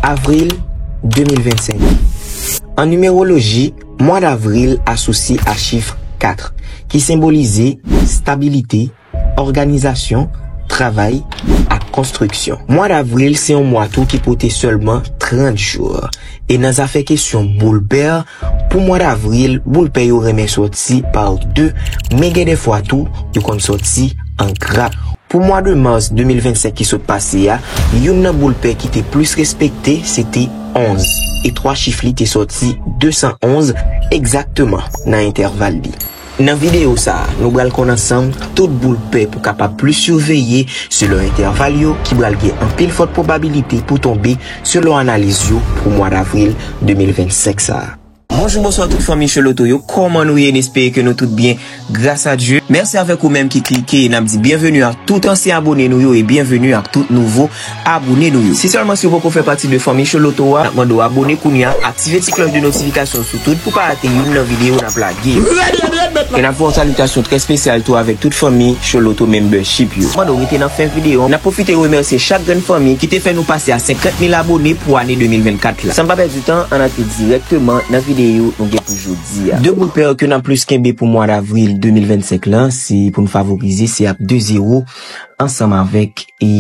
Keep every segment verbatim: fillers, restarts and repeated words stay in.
Avril de mil vennsenk. An nimeroloji, mwa davril asosye a chif kat, ki senbolize stabilite, òganizasyon, travay, ak konstriksyon. Mwa davril se yon mwa tou ki pote sèlman trant jou. E nan zafè kesyon boul pè, pou mwa davril, boul pè yo renmen sòti pa de, men gen de fwa tou, yo konn sòti an grap. Pou mwa de mas de mil vennsenk ki sot pase a, youn nan boul pè ki te plis respekte, se te onz. E twa chif li te sòti de san onz egzakteman nan entèval li. Nan videyo sa a, nou pral konn ansanm tout boul pè pou kapab plis siveye selon entèval yo ki pral gen anpil fòt pwobabilite pou tonbe selon analiz yo pou mwa davril de mil vennsenk sa a. Bonjou, bonswa tout fanmi Choloto yo, kòman nou ye? N espere ke nou tout byen, gras a Dye. Mèsi avèk ou menm ki klike, e n ap di byenveni ak tout ansyen abone nou yo e byenveni ak tout nouvo abone nou yo. Si sèlman si w poko fè pati de fanmi Choloto a, n ap mande w abone kounye a, aktive ti klòch de notifikasyon sou tout pou pa rate youn nan videyo n ap lage. E n ap fè yon salitasyon trè espesyal tou avèk tout fanmi Choloto Membership yo. Mande w rete nan fen videyo an. N ap pwofite remèsye chak grenn fanmi ki te fè nou pase a senkant mil abone pou ane de mil vennkat la. San pa pèdi tan, ann antre dirèkteman nan videyo nou gen pou jodi a. De boul pè ke n ap plis kenbe pou mwa davril de mil vennsenk lan, se pou n favorize, se ap de zewo ansanm avèk e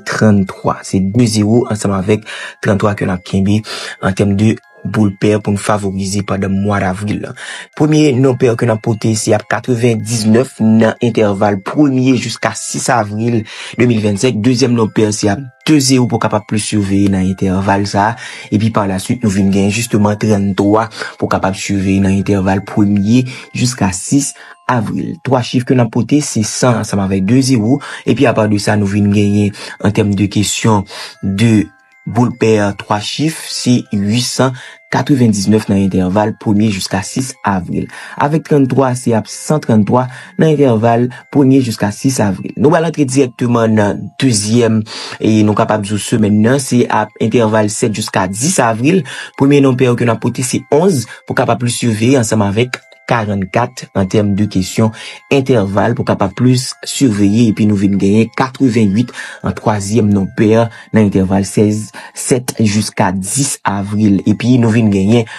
tranntwa. Se de zewo ansanm avèk tranntwa ke n ap kenbe an tèm de boul pè pou n favorize pandan mwa davril lan. Premye non pè ke n ap pote, se ap katrevendiznèf nan entèval premye jiska sis avril de mil vennsenk. Dezyèm non pè, se ap de zewo pou kapab plis siveye nan entèval sa a. Epi pa la swit, nou vin gen jisteman tranntwa pou kapab siveye nan entèval premye jiska sis avril. Twa chif ke n ap pote, se san ansanm avèk de zewo. Epi apa de sa, nou vin genyen an tèm de kesyon de boul pè twa chif, se uit san katrevendiznèf nan entèval premye jiska sis avril. Avèk tranntwa, se ap san tranntwa nan entèval premye jiska sis avril. Nou pral antre dirèkteman nan dezyèm, e nou kapab di w semèn nan, se ap entèval sèt jiska dis avril. Premye non pè ke n ap pote, se onz, pou kapab plis siveye ansanm avèk karannkat an tèm de kesyon entèval pou kapab plis siveye, epi nou vin genyen katrevenuit an twazyèm non pè nan entèval sèz, sèt jiska dis avril, epi nou vin genyen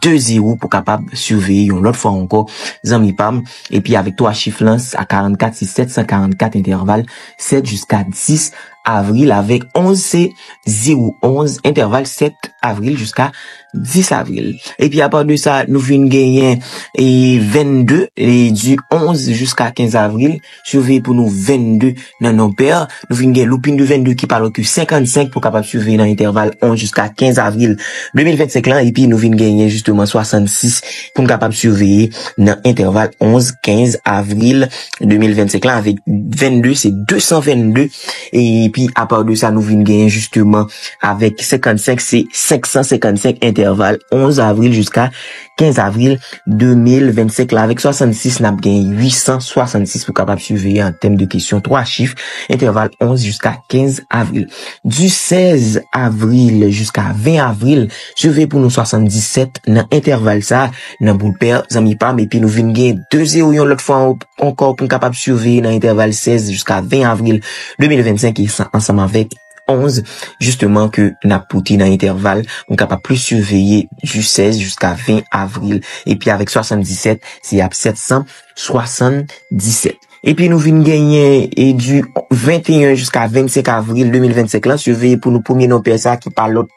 de zewo pou kapab siveye yon lòt fwa ankò, zanmi pa m, epi avèk twa chif lan, a karannkat, se sèt san karannkat entèval sèt jiska dis avril, avèk onz, se zewo onz, entèval sèt avril jiska dis avril. Epi apa de sa, nou vin genyen e vennde, e di onz jiska kenz avril, siveye pou nou vennde nan non pè. Nou vin gen loupin de vennde ki pa lòt ke senkannsenk pou kapab siveye nan entèval onz jiska kenz avril de mil vennsenk lan, epi nou vin genyen jisteman swasannsis pou n kapab siveye nan entèval onz, kenz avril de mil vennsenk lan, avèk vennde, se de san vennde, epi apa de sa, nou vin genyen jisteman avèk senkannsenk, se senk san senkannsenk, entèval onz avril jiska kenz avril de mil vennsenk la, avèk swasannsis, n ap gen uit san swasannsis pou kapab siveye an tèm de kesyon twa chif, entèval onz jiska kenz avril. Di sèz avril jiska ven avril, siveye pou nou swasanndisèt nan entèval sa, nan boul pè, zanmi pa m, epi nou vin gen de zewo yon lòt fwa ankò pou n kapab siveye nan entèval sèz jiska ven avril de mil vennsenk, e sa ansanm avèk onz, jisteman, ke n ap pote nan entèval, nou kapab plis siveye di sèz jiska ven avril. Epi avèk swasanndisèt, se ap sèt san swasanndisèt. Epi nou vin genyen, e di venteyen jiska vennsenk avril de mil vennsenk lan, siveye pou nou premye non pè sa ki pa lòt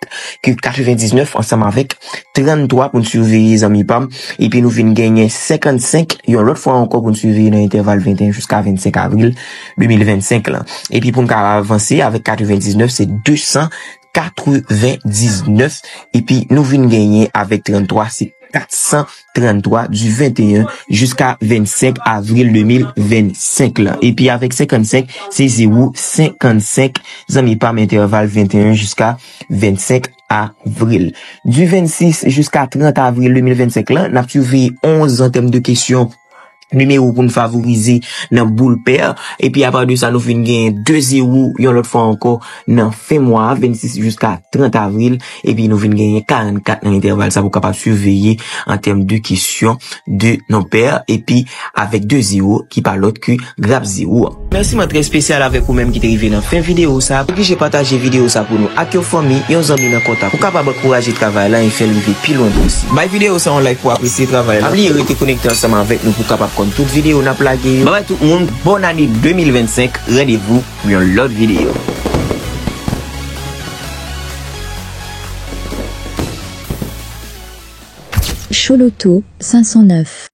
ke katrevendiznèf ansanm avèk tranntwa pou n siveye, zanmi pa m. Epi nou vin genyen senkannsenk, yon lòt fwa ankò, pou n siveye nan entèval venteyen jiska vennsenk avril de mil vennsenk lan. Epi pou n ka avanse avèk katrevendiznèf, se de san katrevendiznèf. Epi nou vin genyen avèk tranntwa, se kat san tranntwa, di venteyen jiska vennsenk avril de mil vennsenk lan. Epi avèk senkannsenk, se zewo senkannsenk, zanmi pa m, entèval venteyen jiska vennsenk avril. Di vennsis jiska trant avril de mil vennsenk lan, n ap siveye onz an tèm de kesyon nimewo pou n favorize nan boul pè. Epi apa de sa, nou vin genyen de zewo yon lòt fwa ankò nan fen mwa a, vennsis jiska trant avril. Epi nou vin genyen karannkat nan entèval sa pou kapab siveye an tèm de kesyon de non pè. Epi avèk de zewo ki pa lòt ke grap zewo an. Remèsiman trè espesyal avèk ou menm ki te rive nan fen videyo sa. Pa blije pataje videyo sa pou nou ak yon fanmi, yon zanmi nan kontak. Ou kapab ankouraje travay la e fè l rive pi lwen posib. Bay videyo sa yon like pou apresye travay la. Pa bliye rete konekte ansanm avèk nou pou w kapab konn tout videyo n ap lage yo. Babay tout moun, bòn ane de mil vennsenk, randevou pou yon lòt videyo. Choloto, cinq cent neuf.